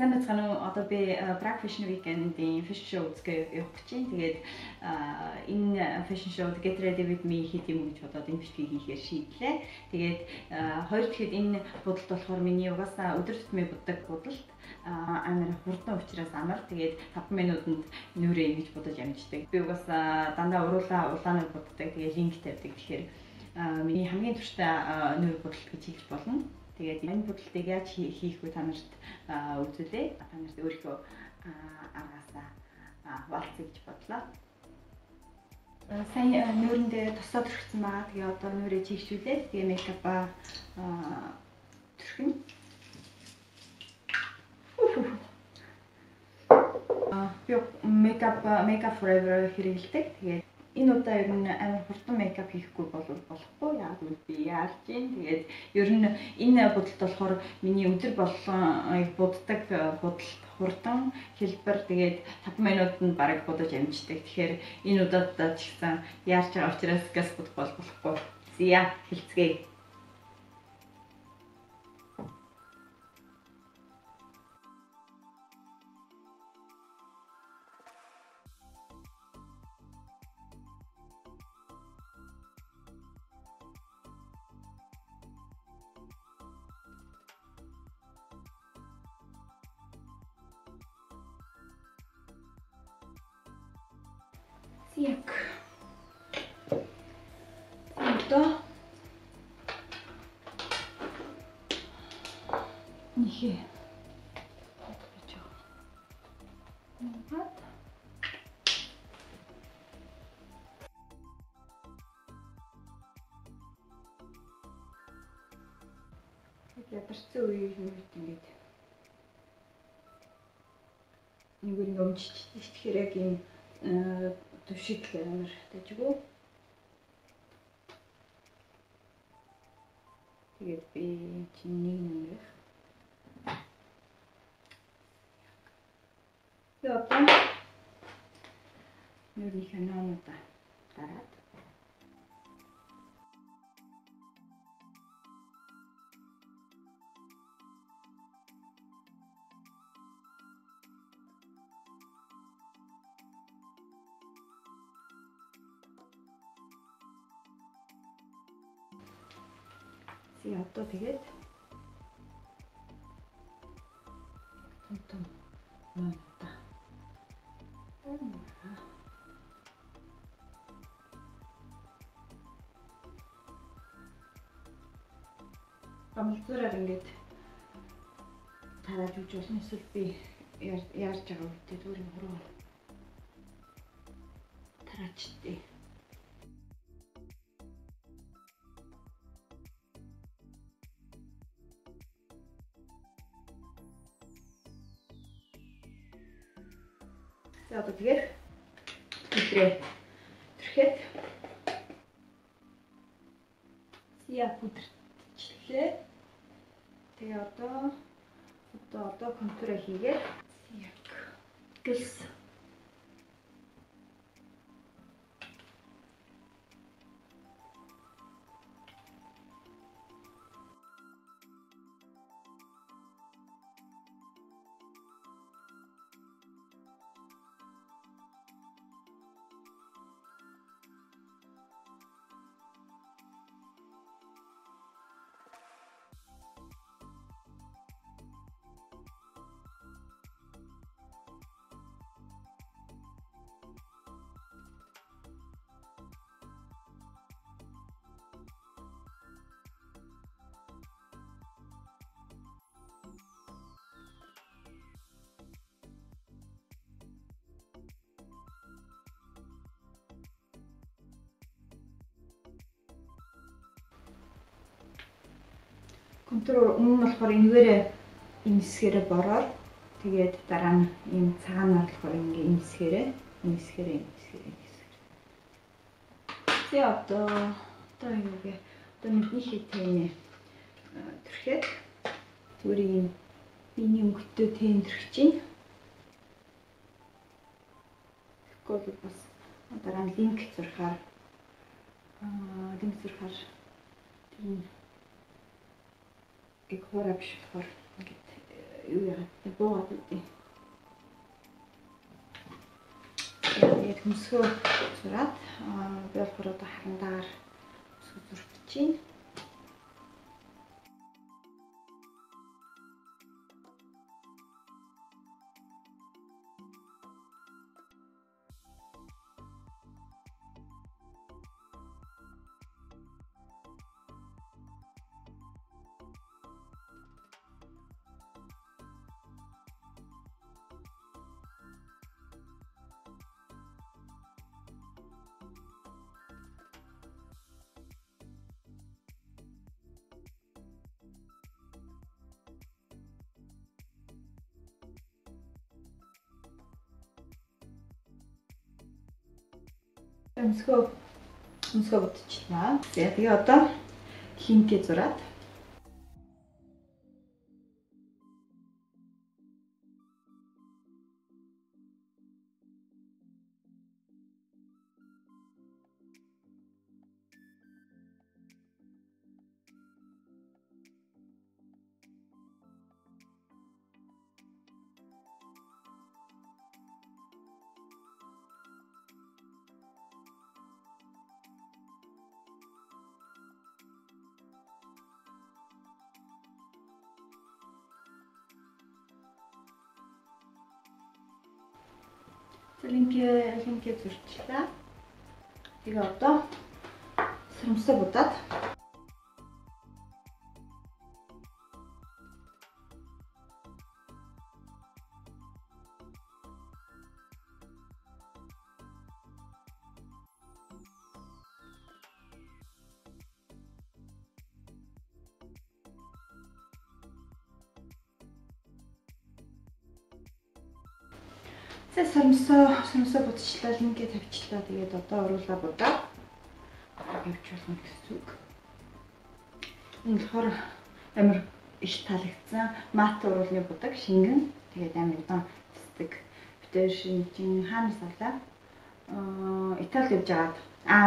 Сайн байцгаана уу? Одоо би Prague Fashion Weekend-ийн fashion show үзгээ явах гэж байна. Тэгээд энэ fashion show Get Ready With Me хийх юм гэж бодоод энэ бичлэгийг хийхээр шийдлээ. Тэгээд хоёр дахьд энэ будалт болохоор миний угаасаа өдөр тутмын буддаг будалт амар хурдан учраас амар. Тэгээд 5 минутанд нүрээ ингэж будаж амждаг. Би угаасаа дандаа уруулаа улаанаар буддаг. Тэгээд линк тавьдаг. Тэгэхээр миний хамгийн дуртай нүүр будалт гэж хэлж болно. Тэгээд энэ будалтыг яаж хийх вэ та нарт үзүүлээ. Та нарт өөрийнхөө аргаасаа хуваалцъя гэж бодлоо. Сайн нүүрэндээ тосоо түрхсэн байгаа. Тэгээ одоо нүрээ чийгшүүлээд тэгээ мейкапаа түрхнэ. Би Makeup Forever хэрэглэдэг. Тэгээд энэ удаа ер нь амар хурдан мейкап хийхгүй бол болохгүй. Яг үл би яарч гин. Тэгээд ер нь энэ будалт болохоор миний өдөр болгон буддаг будалт хурдан хэлбэр. Тэгээд 5 минутанд бараг будаж амждаг. Тэгэхээр энэ удаад ч гэсэн яарч байгаа учраас газ будах бол болохгүй. Зя хэлцгээе. Яг одоо нихэ ядарсан үеийн үед ингээд нэгээр ингээ өмччихсэн. Тэгэхээр яг ийм төвшиг амар дажгүй. Тэгээд би чинь нэг нэмрэх. Тэгээд одоо нүүрнийхээ ноонуудаа дараад одоо тэгээд том ноонуудаа гамалзуураар ингээд тарааж өгч болно. Эсвэл би яарч байгаа үедээ зүгээр юм хуруу тараачдээ. За одоо тэгэхээр пудрээ түрхэд сия пудрчлээ. Тэгээ одоо контура хийгээд яг гэлс контур өмнө нь болохоор энэгээрээ энэ хэсгээрээ бороор тэгээд дараа нь ийм цагаанаар болохоор ингээ энэ хэсгээрээ энэ хэсгээрээ энэ хэсгээрээ энэ хэсгээрээ. Тэгээ одоо юу гэ одоо нүднийхээ тэнэ түрхэд зүгээр ийм биений өнгөтэй тэн түрхэж чинь. Тэгэхгүй бол бас дараа нь линк зурхаар тэр нь их хуурай биш болохоор ингээд юу яагаад тэ буугаад үгүй. Тэгээд хөмсгөө зураад би болохоор одоо харандаагаар хөмсгөө зурчих чинь. Өмсгөө будчихлаа. Тэгээ одоо линкээ зураад линкээ зурчлаа. Тэгээ одоо сэрэмсээ будаад сэрэмсээ будчихлаа, линкээ тавьчлаа. Тэгээд одоо уруулаа будаад явж болно гэсэн үг. Энэ болохоор амар их таалагдсан мат уруулны будаг шингэн. Тэгээд амар удаан цэцдэг. Битэр шинжин хаанаас авлаа? Итали явж байгаад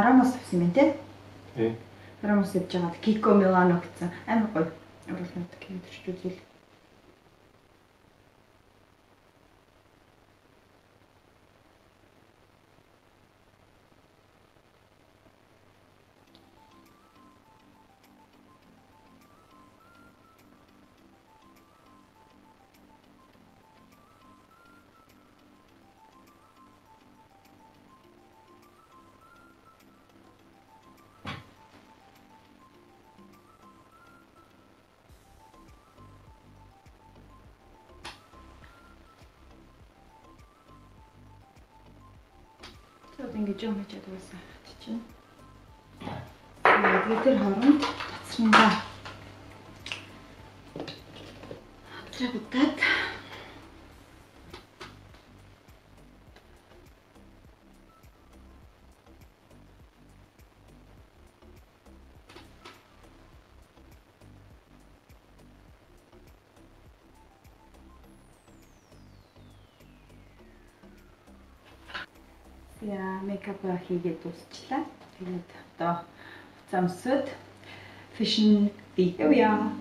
Ромос авсан юм те? Тий. Ромос явж байгаад Kiko Milano гэсэн амар гоё уруулны будаг хийдэрч үзвэл. Ингэж юм хийж чадварсан хат чинь. Тэгээд тэр хооронд цацрандаа хатраа будаад мейкап хийгээд дуусчлаа. Тэгээд одоо хуцаа өмсөд fashion week явъя.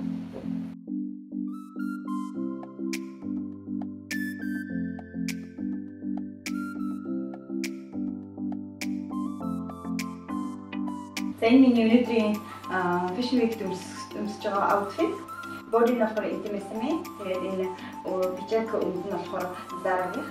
За энэ миний өнөөдрийн fashion week-д өмсөж байгаа outfit. Body нь болохоор Intimissimi. Тэгээд энэ пижак өмд нь болохоор Zara-гийн.